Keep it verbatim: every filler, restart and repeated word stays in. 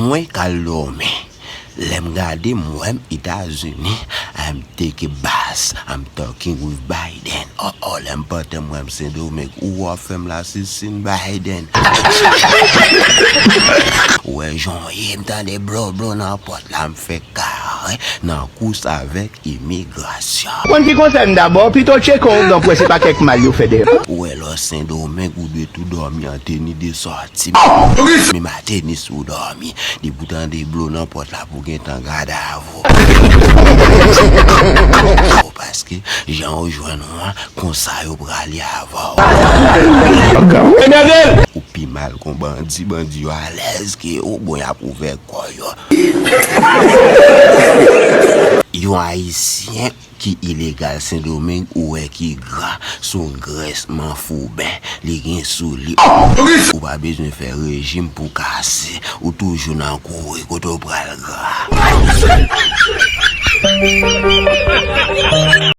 Mwen k al dòmi. Lè m gade, m wè m Etazini. I'm take a bus. I'm talking with Biden. Oh, oh, lè m pantan, m wè m Sendomeng. Ou wè fè m la, se Sen Biden. Ou wè jan w ye, m tande blo blo nan pòt la, m fè kare nan kous avèk imigrasyon. Konn ki konsèy m dabò, pito tcheke yon donk wè se pa kèk mal yo fè dèyè. Ou wè lò Sendomeng, ou dwe tou dòmi an teni de sòti. Men ma teni sou dòmi. Depi w tande blo nan pòt la, pou gentan gade avè w. Paske jan yo jwenn ou an, konsa yo prale avè w. Ou pi mal kon bandi, bandi yo alèz ke ou, bon, y ap ouvè kò yo. Yon Ayisyen ki ilegal Sendomeng, ou wè ki gra, se yon grès manfouben li gen sou li. Ou pa bezwen fè rejim pou kase, ou toujou nan kouri kote w pral gra.